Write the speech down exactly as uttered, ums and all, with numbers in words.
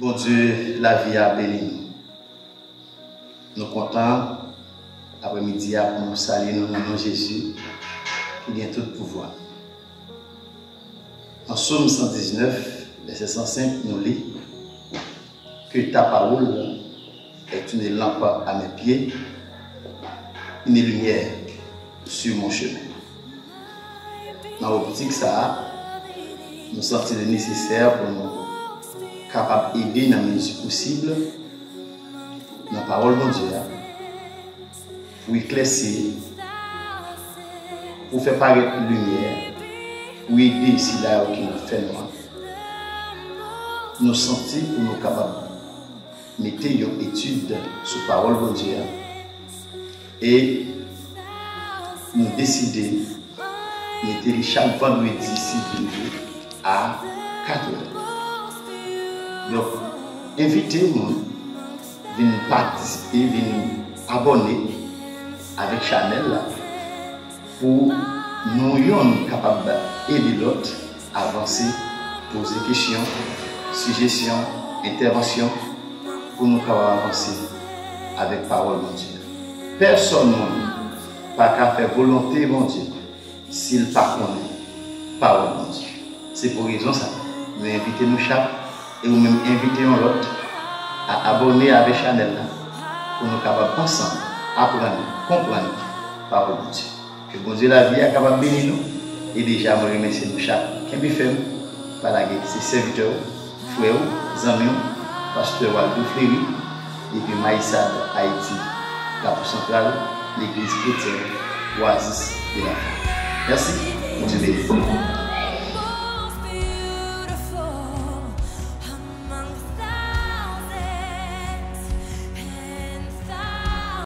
Bondye lavi a beni nou. Nou kontan aprèmidi a pou nou salye nou nan non Jezi ki gen tout pouvwa. Nan Sòm san diznèf, vèsè san senk, nou li, Que ta parole est une lampe à mes pieds, une lumière sur mon chemin. Nan optik sa a, nou santi li nesesè pou nou kapab ede nan mezi posib nan pawòl Bondye a, pou eklèsi, pou fè parèt limyè, pou ede sila yo ki nan fènwa. Nou santi pou nou kapab mete yon etid sou pawòl Bondye a, e nou deside mete li chak vandredi, si Dye vle, a katrè. Donk, envite moun vin patisipe, vin abòne avèk chanèl la, pou nou yonn kapab ede lòt avanse, poze kesyon, sijesyon, entèvansyon, pou nou kapab avanse avèk pawòl Bondye. Pèsòn moun pa ka fè volonte Bondye si l pa konnen pawòl Bondye. Se pou rezon sa, nou envite nou chak, e ou menm envite yon lòt, a abòne avèk chanèl la, pou nou kapab ansanm aprann, konprann pawòl Bondye. Ke Bondye lavi a kapab beni nou, e deja mwen remèsye nou chak. Kenbe fèm, pa lage, se sèvitè w, frè w, zanmi w, pastè Waldo Fleury, depi Mayisad, Ayiti, Kato Santral, Legliz Kretyèn Oasis de la Foi. Mèsi, Bondye beni w.